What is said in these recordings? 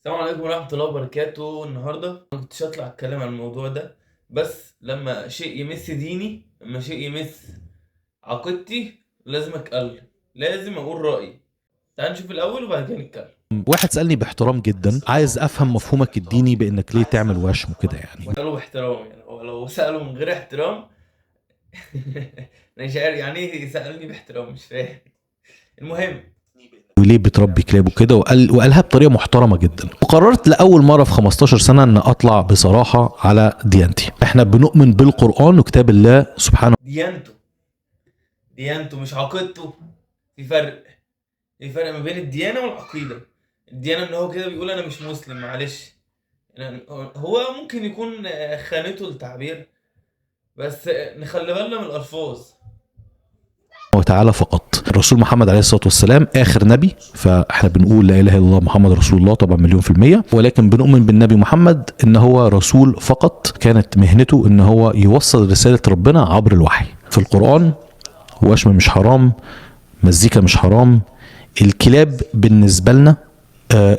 السلام عليكم ورحمة الله وبركاته. النهاردة ما كنتش هطلع اتكلم عن الموضوع ده، بس لما شيء يمس ديني، لما شيء يمس عقيدتي، لازم اتكلم، لازم اقول رأيي. تعال نشوف الاول وبعد كده نتكلم. واحد سألني باحترام جدا، عايز افهم مفهومك الديني بانك ليه تعمل وشم وكده يعني. سأله باحترام، يعني هو لو سأله من غير احترام انا مش عارف يعني ايه سألني باحترام، مش فاهم. المهم وليه بتربي كلاب وكده، وقالها بطريقة محترمه جدا. وقررت لاول مرة في 15 سنة ان اطلع بصراحة على ديانتي. احنا بنؤمن بالقران وكتاب الله سبحانه ديانته، ديانته مش عقيدته. في فرق، في فرق ما بين الديانة والعقيدة. الديانة ان هو كده بيقول انا مش مسلم، معلش يعني هو ممكن يكون خانته التعبير، بس نخلي بالنا من الالفاظ. وتعالى فقط. الرسول محمد عليه الصلاة والسلام آخر نبي، فاحنا بنقول لا إله إلا الله محمد رسول الله طبعا 1,000,000%، ولكن بنؤمن بالنبي محمد إن هو رسول فقط، كانت مهنته إن هو يوصل رسالة ربنا عبر الوحي. في القرآن وشم مش حرام، مزيكا مش حرام، الكلاب بالنسبة لنا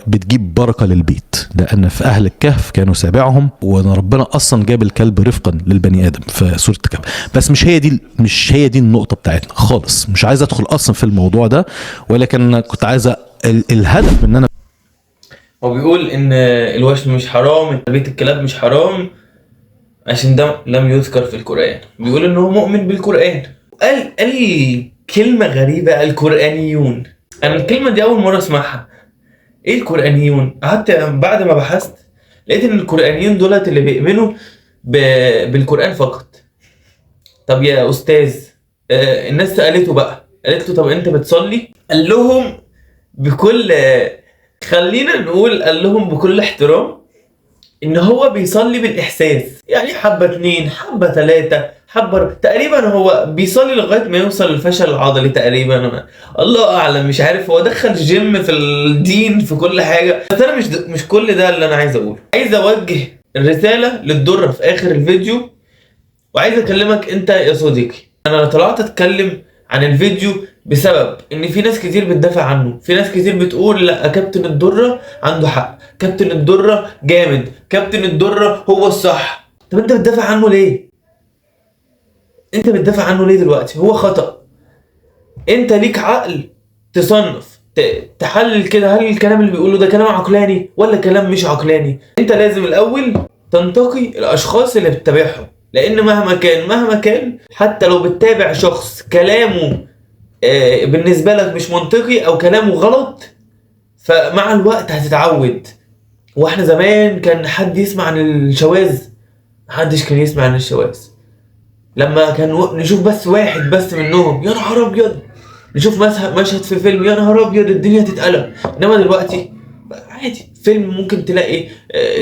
بتجيب بركة للبيت، لأن في أهل الكهف كانوا سابعهم، وأن ربنا أصلا جاب الكلب رفقا للبني آدم في سورة الكهف. بس مش هي دي النقطة بتاعتنا خالص، مش عايز أدخل أصلا في الموضوع ده، ولكن كنت عايز الهدف من أنا هو بيقول إن الوشم مش حرام، تربية الكلاب مش حرام، عشان ده لم يذكر في القرآن. بيقول إن هو مؤمن بالقرآن. قال كلمة غريبة، القرآنيون. أنا الكلمة دي أول مرة أسمعها. ايه القرآنيون؟ قعدت بعد ما بحثت لقيت ان القرآنيون دولت اللي بيؤمنوا بالقرآن فقط. طب يا استاذ، الناس سألته بقى، قالت له طب انت بتصلي؟ قال لهم بكل، خلينا نقول قال لهم بكل احترام ان هو بيصلي بالاحساس، يعني حبة 2، حبة 3، حبة تقريبا هو بيصلي لغاية ما يوصل للفشل العضلي تقريبا، الله اعلم، مش عارف. هو دخل جيم في الدين في كل حاجة. بس انا مش كل ده اللي انا عايز اقوله. عايز اوجه الرسالة للدرة في اخر الفيديو، وعايز اكلمك انت يا صديقي. انا طلعت اتكلم عن الفيديو بسبب ان في ناس كتير بتدافع عنه، في ناس كتير بتقول لا كابتن الدرة عنده حق، كابتن الدرة جامد، كابتن الدرة هو الصح. طب انت بتدافع عنه ليه؟ انت بتدافع عنه ليه دلوقتي؟ هو خطأ. انت ليك عقل تصنف، تحلل كده هل الكلام اللي بيقوله ده كلام عقلاني ولا كلام مش عقلاني. انت لازم الاول تنتقي الاشخاص اللي بتتابعهم، لان مهما كان حتى لو بتتابع شخص كلامه بالنسبة لك مش منطقي او كلامه غلط، فمع الوقت هتتعود. واحنا زمان كان حد يسمع عن الشواذ؟ محدش كان يسمع عن الشواذ. لما كان نشوف بس واحد بس منهم يا نهار ابيض، نشوف مشهد في فيلم يا نهار ابيض الدنيا تتقلب. انما دلوقتي عادي، فيلم ممكن تلاقي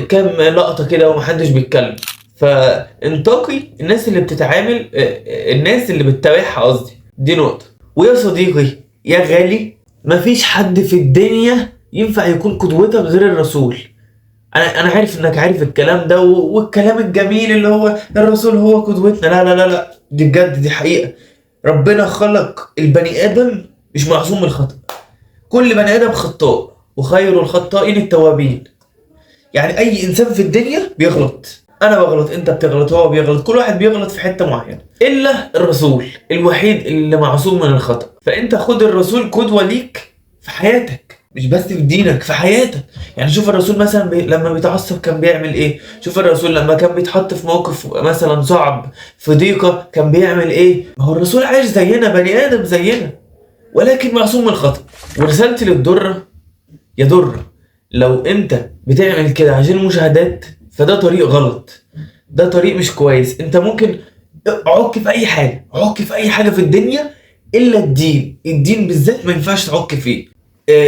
كام لقطة كده ومحدش بيتكلم. فانتقي الناس اللي بتتعامل، الناس اللي بتتابعها قصدي، دي نقطة. ويا صديقي يا غالي، مفيش حد في الدنيا ينفع يكون قدوتك غير الرسول. انا عارف انك عارف الكلام ده والكلام الجميل اللي هو الرسول هو قدوتنا. لا لا لا لا، دي بجد دي حقيقة. ربنا خلق البني ادم مش معصوم من الخطأ، كل بني ادم خطاء، وخير الخطائين التوابين. يعني اي انسان في الدنيا بيغلط، انا بغلط، انت بتغلط، هو بيغلط، كل واحد بيغلط في حتة معينة، الا الرسول الوحيد اللي معصوم من الخطأ. فانت خد الرسول قدوة ليك في حياتك، مش بس في دينك، في حياتك. يعني شوف الرسول مثلا لما بيتعصب كان بيعمل ايه، شوف الرسول لما كان بيتحط في موقف مثلا صعب في ضيقة كان بيعمل ايه. ما هو الرسول عايش زينا، بني ادم زينا، ولكن معصوم من الخطأ. ورسالتي للدرة، يا درة، لو انت بتعمل كده عشان المشاهدات فده طريق غلط، ده طريق مش كويس. انت ممكن عك في اي حاجة، عك في اي حاجة في الدنيا الا الدين. الدين بالذات ما ينفعش تعك فيه.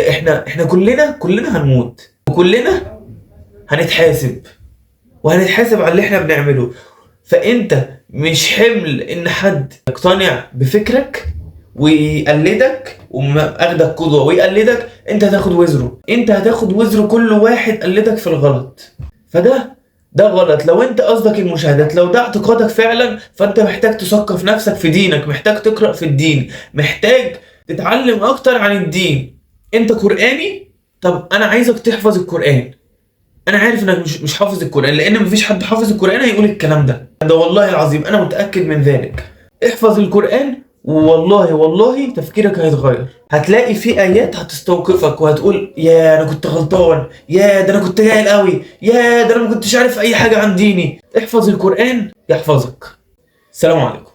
احنا كلنا هنموت، وكلنا هنتحاسب، وهنتحاسب على اللي احنا بنعمله. فانت مش حمل ان حد يقتنع بفكرك ويقلدك وأخدك قدوة ويقلدك، انت هتاخد وزره، انت هتاخد وزر كل واحد قلدك في الغلط. فده غلط. لو انت قصدك المشاهدات، لو ده اعتقادك فعلا، فانت محتاج تثقف نفسك في دينك، محتاج تقرأ في الدين، محتاج تتعلم اكتر عن الدين. انت قرآني؟ طب انا عايزك تحفظ القرآن. انا عارف انك مش حافظ القران، لان مفيش حد حافظ القران هيقول الكلام ده. ده والله العظيم انا متاكد من ذلك. احفظ القران والله والله تفكيرك هيتغير. هتلاقي في ايات هتستوقفك وهتقول يا انا كنت غلطان، يا ده انا كنت جاهل قوي، يا ده انا ما كنتش عارف اي حاجة عن ديني. احفظ القران يحفظك. السلام عليكم.